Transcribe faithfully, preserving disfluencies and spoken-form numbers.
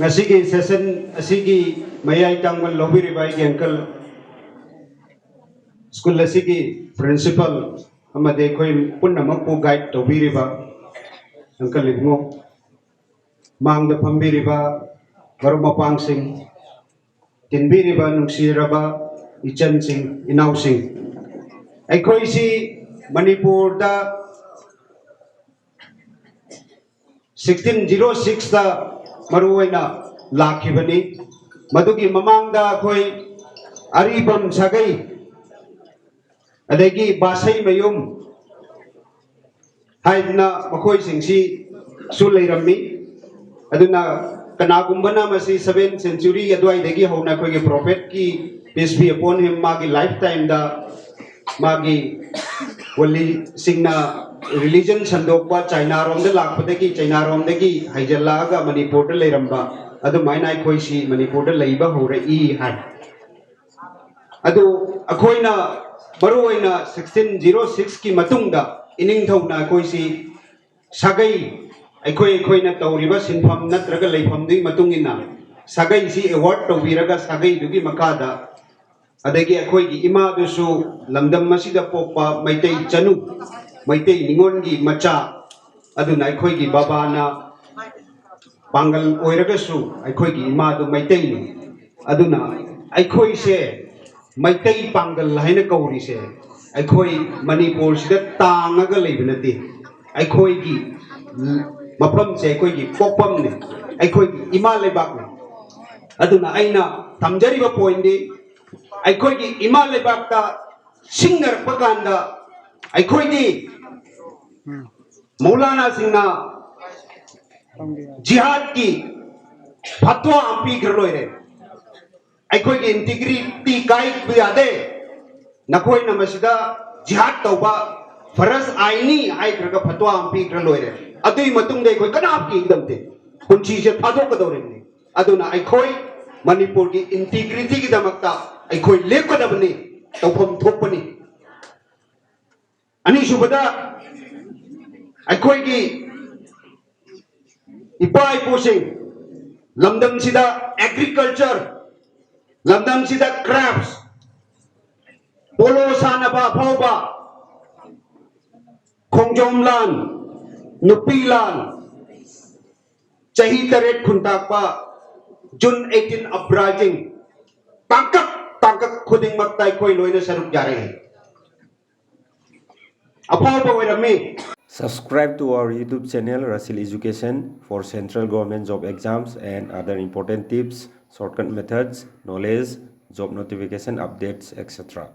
ꯉꯁꯤꯒꯤ ꯁꯦꯁꯟ ꯑꯁꯤꯒꯤ ꯃꯌꯥꯏ ꯇꯥꯡꯕ ꯂꯧꯕꯤꯔꯤꯕ ꯑꯩꯒꯤ ꯑꯪꯀꯜ, ꯁ꯭ꯀꯨꯜ ꯑꯁꯤꯒꯤ ꯄ꯭ꯔꯤꯟꯁꯤꯄꯜ ꯑꯃꯗꯤ ꯑꯩꯈꯣꯏ ꯄꯨꯝꯅꯃꯛꯄꯨ ꯒꯥꯏꯗ ꯇꯧꯕꯤꯔꯤꯕ ꯑꯪꯀꯜ ꯏꯕꯨꯡꯉꯣ, ꯃꯥꯡꯗ ꯐꯝꯕꯤꯔꯤꯕ ꯃꯔꯨꯞ ꯃꯄꯥꯡꯁꯤꯡ, ꯇꯤꯟꯕꯤꯔꯤꯕ ꯅꯨꯡꯁꯤꯔꯕ ꯏꯆꯟꯁꯤꯡ, ꯏꯅꯥꯎꯁꯤꯡ, ꯑꯩꯈꯣꯏꯁꯤ ꯃꯅꯤꯄꯨꯔꯗ ꯁꯤꯛꯁꯇꯤꯟ ꯖꯤꯔꯣ ꯁꯤꯛꯁꯇ ꯃꯔꯨꯑꯣꯏꯅ ꯂꯥꯛꯈꯤꯕꯅꯤ꯫ ꯃꯗꯨꯒꯤ ꯃꯃꯥꯡꯗ ꯑꯩꯈꯣꯏ ꯑꯔꯤꯕꯝ ꯁꯥꯒꯩ, ꯑꯗꯒꯤ ꯕꯥꯁꯩ ꯃꯌꯨꯝ ꯍꯥꯏꯗꯅ ꯃꯈꯣꯏꯁꯤꯡꯁꯤꯁꯨ ꯂꯩꯔꯝꯃꯤ꯫ ꯑꯗꯨꯅ ꯀꯅꯥꯒꯨꯝꯕꯅ ꯃꯁꯤ ꯁꯚꯦꯟ ꯁꯦꯟꯆꯨꯔꯤ ꯑꯗꯨꯋꯥꯏꯗꯒꯤ ꯍꯧꯅ ꯑꯩꯈꯣꯏꯒꯤ ꯄ꯭ꯔꯣꯐꯦꯠꯀꯤ, peace be upon him, ꯃꯥꯒꯤ ꯂꯥꯏꯐ ꯇꯥꯏꯝꯗ ꯃꯥꯒꯤ ꯋꯥꯂꯤꯁꯤꯡꯅ ꯔꯤꯂꯤꯖꯟ ꯁꯟꯗꯣꯛꯄ, ꯆꯥꯏꯅꯥꯔꯣꯝꯗ ꯂꯥꯛꯄꯗꯒꯤ, ꯆꯥꯏꯅꯥꯔꯣꯝꯗꯒꯤ ꯍꯩꯖꯜꯂꯛꯑꯒ ꯃꯅꯤꯄꯨꯔꯗ ꯂꯩꯔꯝꯕ, ꯑꯗꯨꯃꯥꯏꯅ ꯑꯩꯈꯣꯏꯁꯤ ꯃꯅꯤꯄꯨꯔꯗ ꯂꯩꯕ ꯍꯧꯔꯛꯏ ꯍꯥꯏ꯫ ꯑꯗꯨ ꯑꯩꯈꯣꯏꯅ ꯃꯔꯨꯑꯣꯏꯅ ꯁꯤꯛꯁꯇꯤꯟ ꯖꯤꯔꯣ ꯁꯤꯛꯁꯀꯤ ꯃꯇꯨꯡꯗ ꯏꯅꯤꯡꯊꯧꯅ ꯑꯩꯈꯣꯏꯁꯤ ꯁꯥꯒꯩ, ꯑꯩꯈꯣꯏ ꯑꯩꯈꯣꯏꯅ ꯇꯧꯔꯤꯕ ꯁꯤꯟꯐꯝ ꯅꯠꯇ꯭ꯔꯒ ꯂꯩꯐꯝꯗꯨꯒꯤ ꯃꯇꯨꯡ ꯏꯟꯅ ꯁꯥꯒꯩꯁꯤ ꯑꯦꯋꯥꯔꯗ ꯇꯧꯕꯤꯔꯒ, ꯁꯥꯒꯩꯗꯨꯒꯤ ꯃꯈꯥꯗ ꯑꯗꯒꯤ ꯑꯩꯈꯣꯏꯒꯤ ꯏꯃꯥꯗꯨꯁꯨ ꯂꯝꯗꯝ ꯑꯁꯤꯗ ꯄꯣꯛꯄ ꯃꯩꯇꯩ ꯆꯅꯨ, ꯃꯩꯇꯩ ꯅꯤꯉꯣꯜꯒꯤ ꯃꯆꯥ, ꯑꯗꯨꯅ ꯑꯩꯈꯣꯏꯒꯤ ꯕꯕꯥꯅ ꯄꯥꯡꯒꯜ ꯑꯣꯏꯔꯒꯁꯨ ꯑꯩꯈꯣꯏꯒꯤ ꯏꯃꯥꯗꯨ ꯃꯩꯇꯩꯅꯤ꯫ ꯑꯗꯨꯅ ꯑꯩꯈꯣꯏꯁꯦ ꯃꯩꯇꯩ ꯄꯥꯡꯒꯜ ꯍꯥꯏꯅ ꯀꯧꯔꯤꯁꯦ ꯑꯩꯈꯣꯏ ꯃꯅꯤꯄꯨꯔꯁꯤꯗ ꯇꯥꯡꯉꯒ ꯂꯩꯕ ꯅꯠꯇꯦ꯫ ꯑꯩꯈꯣꯏꯒꯤ ꯃꯐꯝꯁꯦ ꯑꯩꯈꯣꯏꯒꯤ ꯄꯣꯛꯐꯝꯅꯤ, ꯑꯩꯈꯣꯏꯒꯤ ꯏꯃꯥ ꯂꯩꯕꯥꯛꯅꯤ꯫ ꯑꯗꯨꯅ ꯑꯩꯅ ꯊꯝꯖꯔꯤꯕ ꯄꯣꯏꯟꯗꯤ, ꯑꯩꯈꯣꯏꯒꯤ ꯏꯃꯥ ꯂꯩꯕꯥꯛꯇ ꯁꯤꯡꯅꯔꯛꯄ ꯀꯥꯟꯗ ꯑꯩꯈꯣꯏꯗꯤ ꯃꯧꯂꯥꯅꯥꯁꯤꯡꯅ ꯖꯤꯍꯥꯗꯀꯤ ꯐꯠꯋꯥ ꯑꯃ ꯄꯤꯈ꯭ꯔ ꯂꯣꯏꯔꯦ꯫ ꯑꯩꯈꯣꯏꯒꯤ ꯏꯟꯇꯤꯒ꯭ꯔꯤꯇꯤ ꯀꯥꯏꯕ ꯌꯥꯗꯦ꯫ ꯅꯈꯣꯏꯅ ꯃꯁꯤꯗ ꯖꯤꯍꯥꯗ ꯇꯧꯕ ꯐꯔꯖ ꯑꯥꯏꯅꯤ ꯍꯥꯏꯈ꯭ꯔꯒ ꯐꯠꯋꯥ ꯑꯃ ꯄꯤꯈ꯭ꯔ ꯂꯣꯏꯔꯦ꯫ ꯑꯗꯨꯒꯤ ꯃꯇꯨꯡꯗ ꯑꯩꯈꯣꯏ ꯀꯅꯥꯝ ꯀꯤꯒꯗꯕꯗꯦ, ꯄꯨꯟꯁꯤꯁꯦ ꯊꯥꯗꯣꯛꯀꯗꯧꯔꯤꯕꯅꯤ꯫ ꯑꯗꯨꯅ ꯑꯩꯈꯣꯏ ꯃꯅꯤꯄꯨꯔꯒꯤ ꯏꯟꯇꯤꯒ꯭ꯔꯤꯇꯤꯒꯤꯗꯃꯛꯇ ꯑꯩꯈꯣꯏ ꯂꯦꯞꯀꯗꯕꯅꯤ, ꯇꯧꯐꯝ ꯊꯣꯛꯄꯅꯤ꯫ ꯑꯅꯤꯁꯨꯕꯗ, ꯑꯩꯈꯣꯏꯒꯤ ꯏꯄꯥ ꯏꯄꯨꯁꯤꯡ, ꯂꯝꯗꯝꯁꯤꯗ ꯑꯦꯒ꯭ꯔꯤꯀꯜꯆꯔ, ꯂꯝꯗꯝꯁꯤꯗ ꯀ꯭ꯔꯥꯐ꯭ꯠꯁ, ꯄꯣꯂꯣ ꯁꯥꯟꯅꯕ ꯑꯐꯥꯎꯕ, ꯈꯣꯡꯖꯣꯝ ꯂꯥꯟ, ꯅꯨꯄꯤ ꯂꯥꯟ, ꯆꯍꯤ ꯇꯔꯦꯠ ꯈꯨꯟꯇꯥꯛꯄ, June eighteen uprising, ꯇꯥꯡꯀꯛ ꯇꯥꯡꯀꯛ ꯈꯨꯗꯤꯡꯃꯛꯇ ꯑꯩꯈꯣꯏ ꯂꯣꯏꯅ ꯁꯔꯨꯛ ꯌꯥꯔꯛꯏ꯫ ꯑꯐꯥꯎꯕ ꯑꯣꯏꯔꯝꯃꯤ꯫ Subscribe to our YouTube channel Rasil Education for central government job exams and other important tips, shortcut methods, knowledge, job notification updates, et cetera.